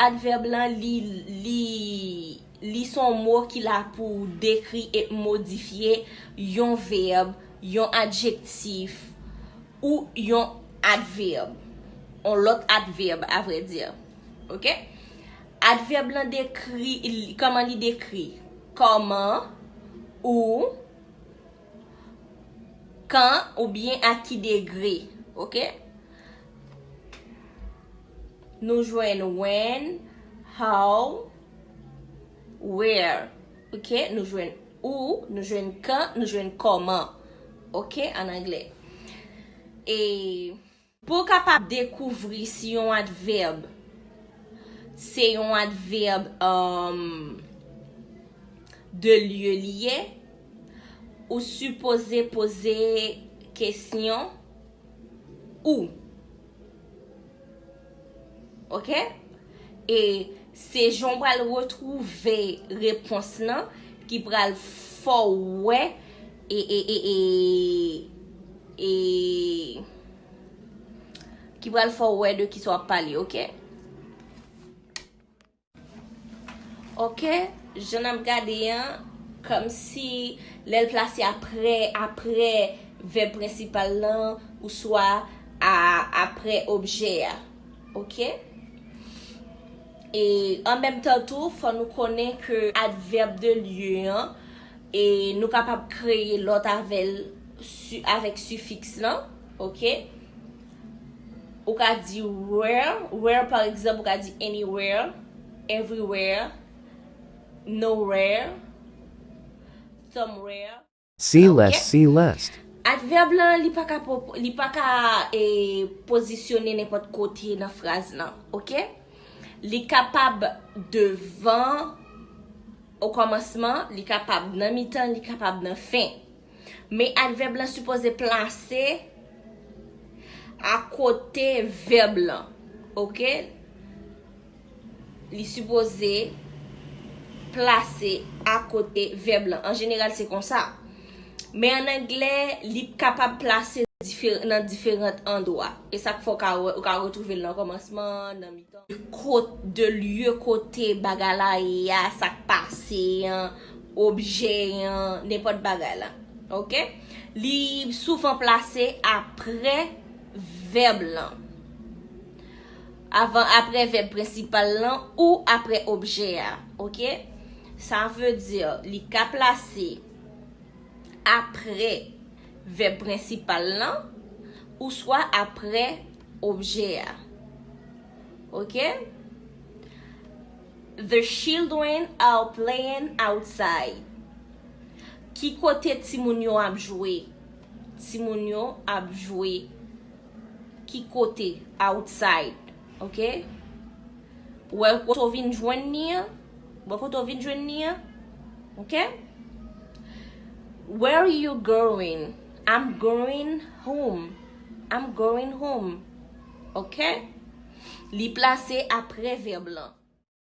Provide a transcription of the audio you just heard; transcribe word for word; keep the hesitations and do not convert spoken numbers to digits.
Advèb lan, li, li, li se yon mo ki la pou dekri e modifye yon vèb, yon adjektif, ou yon advèb. Yon lòt advèb, à vrai dire. Oke? Advèb lan dekri, li, kòman li dekri? Kòman, ou, kan oubyen a ki degre. Oke? Nou jwenn when, how, where. Oke? Nou jwenn ou, nou jwenn kan, nou jwenn kòman. Oke? An anglè. E pou w kapab dekouvri si yon advèb se yon advèb, um, de lye li ye, ou sipoze poze kesyon ou. Oke? E se jan w pral retwouve repons lan ki pral fè w wè e, e, e, e, e, ki pral fè w wè de kisa w ap pale, oke? Oke, jan n ap gade an, kòmsi lè l plase aprè, aprè vèb prensipal lan, oswa a, aprè objè a. Oke? E an menm tan tou, fò nou konnen ke advèb de lye an, e nou kapab kreye lòt avè l si, avèk sifiks lan, oke? Ou ka di where, where pa egzanp, ou ka di anywhere, everywhere, nowhere, somewhere. See less, see less. Advèb lan, li pa ka, li pa ka e, pozisyone nenpòt kote nan fraz lan, oke? Li kapab devan, o kòmansman, li kapab nan mitan, li kapab nan fen. Men advèb lan sipoze plase akote vèb lan, oke? Li sipoze plase akote vèb lan. An jeneral, se konsa. Men an anglè, li kapab plase diferan, nan diferan andwa. E sa k fè w ka, ou ka retwouve l nan kòmansman, nan mitan. Kot, de lye kote bagay la ye a, sa k pase an, objè an, nenpòt bagay la. Oke? Li souvan plase aprè vèb lan. Avan, aprè vèb prensipal lan ou aprè objè a. Oke? Sa vle di, li ka plase aprè vèb prensipal lan, ouswa aprè objè a. Oke? The children are playing outside. Ki kote timoun yo ap jwe? Timoun yo ap jwe ki kote? Outside. Oke? Ou wè kote w vin jwenn li an? Ou wè kote w vin jwenn li an? Oke? Where are you going? I'm going home. I'm going home. Oke? Li plase aprè vèb lan.